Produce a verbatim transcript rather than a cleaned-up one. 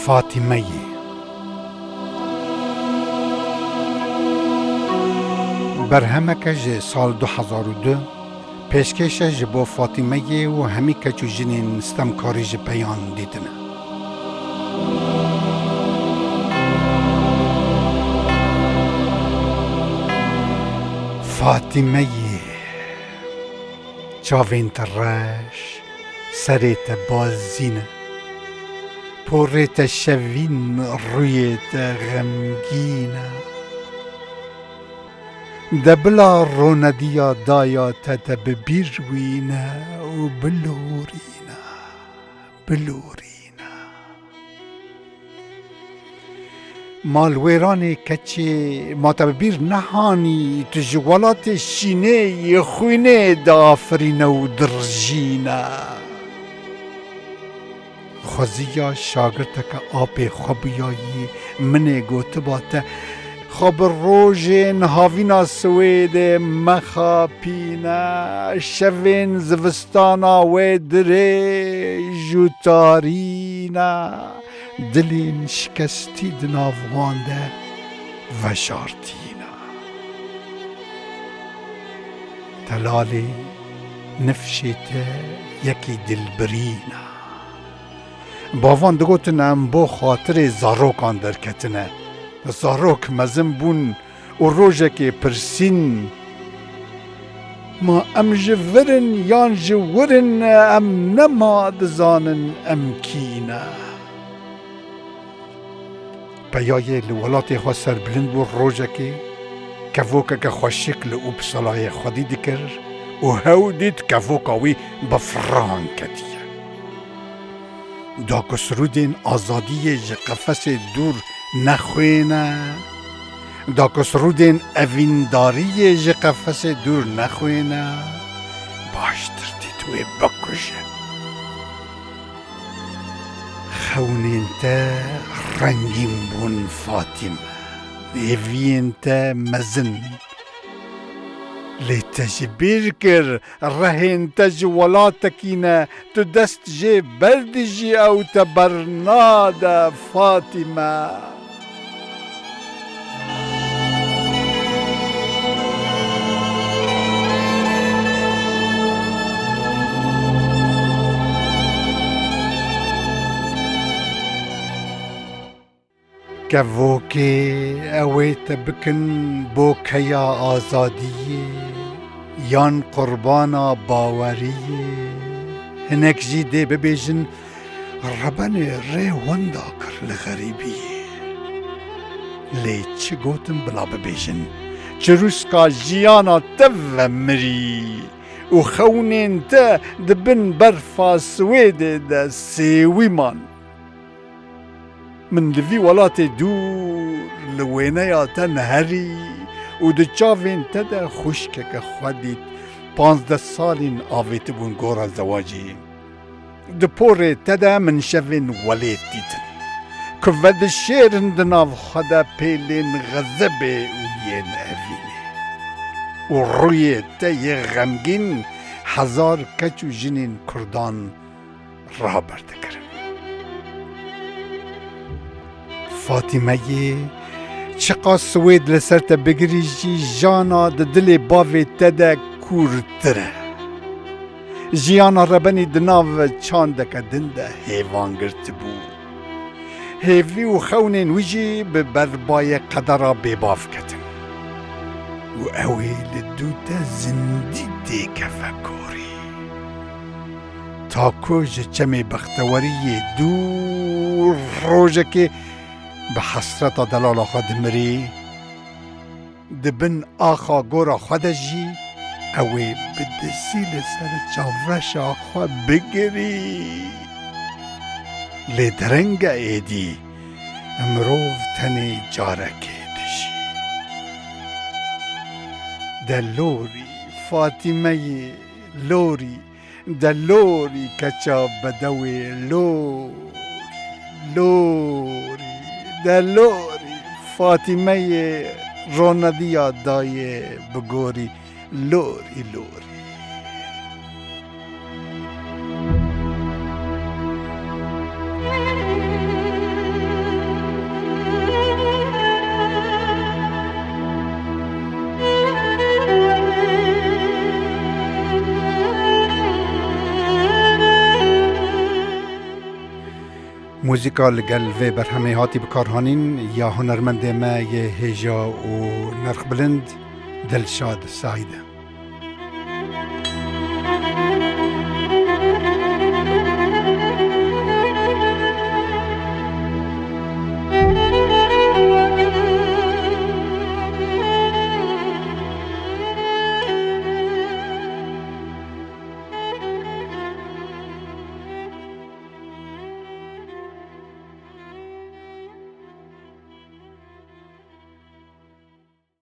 Fatîmeyê. Berhemeke ji sal du hezar û du, pêşkêşe ji bo Fatîmeyê û hemî keç û jinên stemkarî ji peyan dîtine. Fatîmeyê. Çavên te reş, serê te bazîn e. Porê te şevîn, rûyê te xemgîn e. De bila ronediya daya te, te bi bîr wîne û bilorîne, bilorîne. Malwêranê keçê, ma te bi bîr nehanî, tu ji welatê şînê yê xwînê diafirîne û dirijîne. Xweziya şagirteke apê xwe bûyayî, min ê gotiba te, xwe bi rojên havîna Swêdê mexapîne, şevên zivistana wê dirêj û tarî ne. Dilên şikestî di nav wan de veşartîne. Telalê nifşê te yekî dilbirîne. Bavan digotin, em bo xatirê zarokan derketine. Zarok mezin bûn û rojekê pirsîn, ma em ji vir in yan ji wir in, em nema dizanin em kî ne. Peyayê li welatê xwe serbilind bû, rojekê kevokeke xweşik li Uppsalayê xwedî dikir û hew dît kevoka wî bi firan ketiye. Da ku sirûdên azadiyê ji qefesê dûr nexwêne, da ku sirûdên evîndariyê ji qefesê dûr nexwêne, baştir dît wê bikuje. Xewnên te rengîn bûn Fatîme, hêviyên te mezin. Lê te ji bîr kir, rehên te ji welatekî ne, tu dest jê berdijî, ew te bernade Fatîme. Kevokê, ew ê te bikin bokeya azadiyê yan qurbana baweriyê. Hinek jî dê bibêjin, Rebenê rê wenda kir li xerîbiyê. Lê çi gotin bila bibêjin? Çirûska jiyana te vemirî û xewnên te di bin berfa Swêdê de sêwî man. Min li vî welatê dûr li wêneya te neherî û di çavên te de xwişkeke xwe dît. Panzdeh salîn avêtibûn gora zewacê. Di porê te de min şevên welêt dîtin, ku vedişêrin di nav xwe de pêlên xezebê û yên evînê. Û rûyê te yê xemgîn hezar keç û jinên kurdan raber dikirin. Fatîmeyê, çiqas Swêd li ser te bigirî jî, jana di dilê bavê te de kûrtir e. Jiyana rebenî di nav çandeke din de hêvan girtibû. Hêvî û xewnên wî jî bi berbayê qedera bêbav ketin. Û ew ê li dû te zindî têkeve korî. Ta ku ji çemê bexteweriyê dûr rojekê bi hesreta delala xwe dimirî, di bin axa gora xwe de jî ew ê bi dizî li ser çavreşa xwe bigirî. Lê dereng e êdî, mirov tenê carekê dijî. De lorî, Fatîmeyê, lorî, de lorî keça bedewê, lorî, lorî, de lorî, Fatîmeyê, ronediya dayê bi gorî, lorî, lorî. Muzîka li gel vê berhemê hatî bikarhanîn ya hunermendê me yê hêja û nirxbilind Dilşad Saîd e.